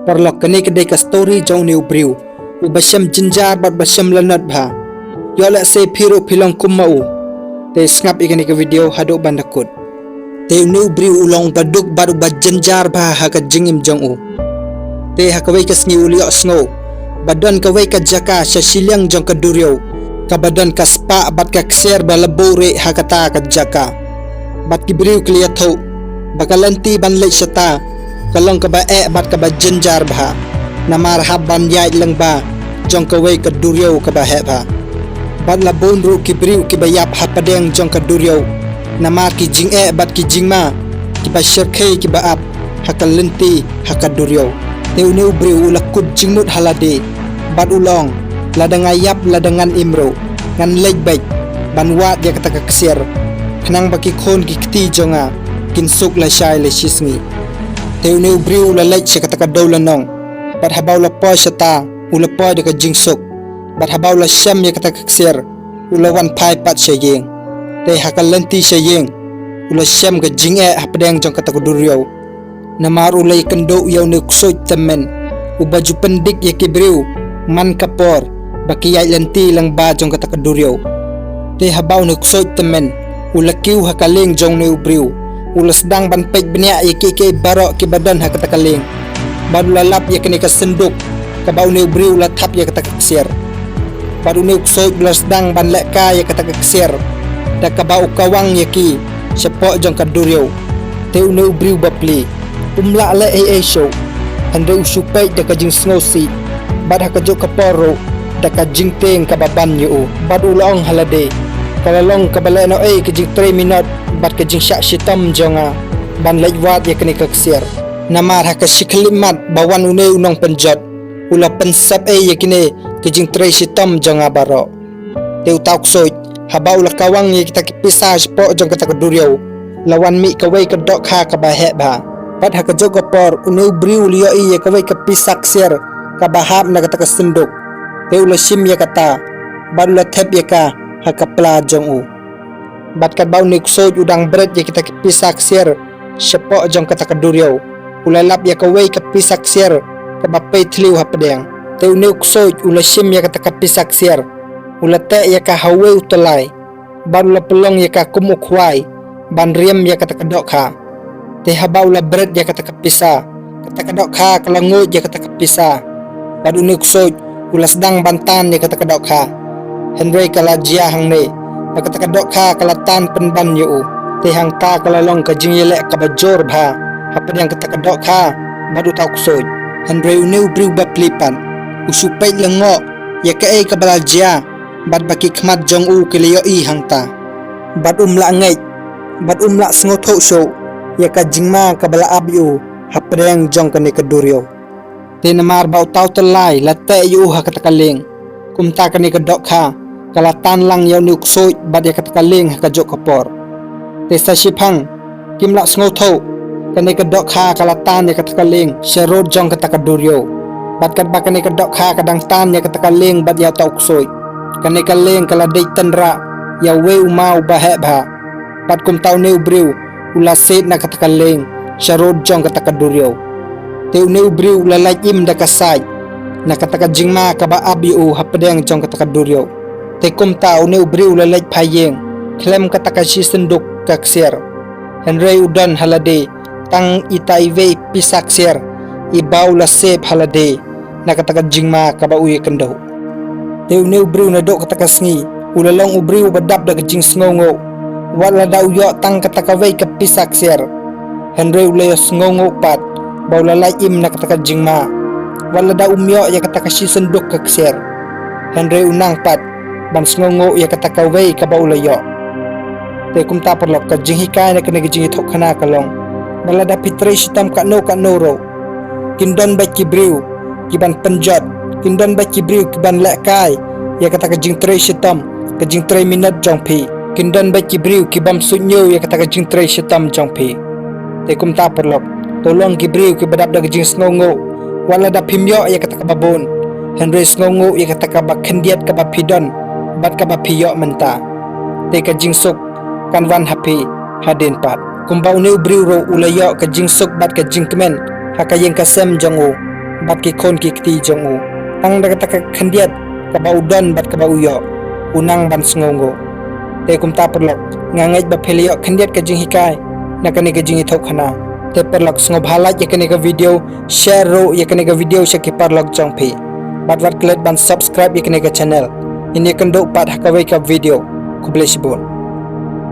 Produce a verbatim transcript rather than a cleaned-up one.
Paralok, kane ka dei ka story jong une u briew uba shem jynjar bad ba shem lanot bha. Ïoh lehse phi ruh phi long kum ma u. Te sngap ïa kane ka video haduh ban da kut. Te une u briew u long uba duk bad uba jynjar bha ha ka jingim jong u. Te ha kawei ka sngi u la ïohsngew ba don kawei ka jaka sha shiliang jong ka duriaw kaba don ka spah bad ka ksiar ba la buh rieh ha kata ka jaka. Bad ki briew ki la ïathuh ba ka lynti ban leit shata ka long kaba eh bad kaba jynjar bha, namar hap ban ïaid lyngba jong kawei ka duriaw kaba heh bha. Bad la bun ruh ki briew kiba ïap hapdeng jong ka duriaw namar ki jingeh bad ki jingma kiba shyrkhei kiba ap ha ka lynti ha ka duriaw. Te une u briew u la kut jingmut ha lade bad u la ong, lada nga ïap lada ngan im ruh, ngan leit beit ban wad ïa kata ka ksiar, khnang ba ki khun ki kti jong nga kin suk lashai lashisngi. Te une u briew u la leit sha kata ka dewlynnong, bad haba u la poi shata u la poi da ka jingsuk. Bad haba u la shem ïa kata ka ksiar u la wan phai pat sha ïing. Te ha ka lynti sha ïing u la shem ka jingeh hapdeng jong kata ka duriaw, namar u la ïakynduh ïa une u ksuid tymmen uba ju pyndik ïa ki briew man ka por ba ki ïaid lynti lyngba jong kata ka duriaw. Te haba une u ksuid tymmen u la kiew ha ka lieng jong une u briew, u la sdang ban peit bniah ïa kiei kiei baroh kiba don ha kata ka lieng. Bad u la lap ïa kane ka synduk kaba une u briew u la thap ïa kata ka ksiar. Bad une u ksuid u la sdang ban lehkai ïa kata ka ksiar da kaba u kawang ïa ki shapoh jong ka duriaw. Te une u briew bapli um lah leh ei ei shuh, hynrei u shu peit da ka jingsngewsih bad ha kajuh ka por ruh da ka jingtieng kaba ban ïa u. Bad u la ong ha lade, ka la long kaba lehnohei ka jingtrei minot bad ka jingshah shitom jong nga ban leit wad ïa kane ka ksiar. Namar ha ka shi khyllipmat ba wan une u nongpynjot u la pynsep ei ïa kine ki jingtrei shitom jong nga baroh. Te uta u ksuid haba u la kawang ïa kita ki pisa shapoh jong kata ka duriaw, la wan mih kawei ka dohkha kaba heh bha. Bad ha kajuh ka por une u briew u la ïohi ïa kawei ka pisa ksiar kaba hap na kata ka synduk. Te u la shim ïa kata bad u la thep ïa ka ha ka pla jong u. Bad katba une u ksuid u dang bret ïa kita ki pisa ksiar shapoh jong kata ka duriaw, u la lap ïa kawei ka pisa ksiar kaba pei thliew hapdeng. Te une u ksuid u la shim ïa kata ka pisa ksiar, u la teh ïa ka ha uwei u tyllai bad u la pynlong ïa ka kum u khwai ban riam ïa kata ka dohkha. Te haba u la bret ïa kata ka pisa, kata ka dohkha ka la nguid ïa kata ka pisa. Bad une u ksuid u la sdang ban tan ïa kata ka dohkha. Hynrei ka la jia hangne ba kata ka dohkha ka la tan pynban ïa u. Te hangta ka la long ka jingïaleh kaba jur bha hapdeng kata ka dohkha bad uta u ksuid. Hynrei une u briew bapli pat u shu peit lyngngoh ïa kaei kaba la jia bad ba ki khmat jong u ki la ïohi hangta. Bad um lah ngeit bad um lah sngewthuh shuh ïa ka jingma kaba la ap ïa u hapdeng jong kane ka duriaw. Te namar ba uta u tyllai la teh ïa u ha kata ka lieng, kumta kane ka dohkha ka la tan lang ïa une u ksuid bad ïa kata ka lieng ha kajuh ka por. Te sa shiphang kim lah sngewthuh, kane ka dohkha ka la tan ïa kata ka lieng sharud jong kata ka duriaw. Bad katba kane ka dohkha ka dang tan ïa kata ka lieng bad ïa uta u ksuid, kane ka lieng ka la dei tynrah ïa uwei u maw uba heh bha. Bad kumta une u briew u la sied na kata ka lieng sharud jong kata ka duriaw. Te une u briew u la lait im da ka said na kata ka jingma kaba ap ïa u hapdeng jong kata ka duriaw. Te kumta une u briew u la leit phai ïing khlem kata ka shi synduk ka ksiar. Hynrei u don ha lade tang ita iwei pisa ksiar iba u la sep ha lade na kata ka jingma kaba u ïakynduh. Te une u briew naduh kata ka sngi u la long u briew uba dap da ka jingsngewnguh. Wat lada u ïoh tang kata kawei ka pisa ksiar, hynrei u la ïohsngewnguh pat ba u la lait im na kata ka jingma. Wat lada um ïoh ïa kata ka shi synduk ka ksiar, hynrei u nang pat ban sngewnguh ïa kata kawei kaba u la ïoh. Te kumta paralok, ka jinghikai na kane ka jingïathuhkhana ka long ba lada phi trei shitom katno katno ruh, kin don beit ki briew ki ban pynjot, kin don beit ki briew ki ban lehkai ïa kata ka jingtrei shitom, ka jingtrei minot jong phi. Kin don beit ki briew ki bym suidñiew ïa kata ka jingtrei shitom jong phi. Te kumta paralok, to long ki briew kiba dap da ka jingsngewnguh. Wat lada phim ïoh ïa kata kaba bun, hynrei sngewnguh ïa kata kaba khyndiat kaba phi don bad kaba phi ïoh mynta. Te ka jingsuk kan wan ha phi hadien pat. Kumba une u briew ruh u la ïoh ka jingsuk bad ka jingkmen ha ka ïing ka sem jong u. bad ki khun ki kti jong u. Tang da kata ka khyndiat kaba u don bad kaba u ïoh, u nang ban sngewnguh. Te kumta paralok, nga ngeit ba phi la ïoh khyndiat ka jinghikai na kane ka jingïathuhkhana. Te paralok, sngewbha like ïa kane ka video, share ruh ïa kane ka video sha ki paralok jong phi. Bad wat klet ban subscribe ïa kane ka channel. Ngin ïakynduh pat ha kawei ka video. Khublei shibun.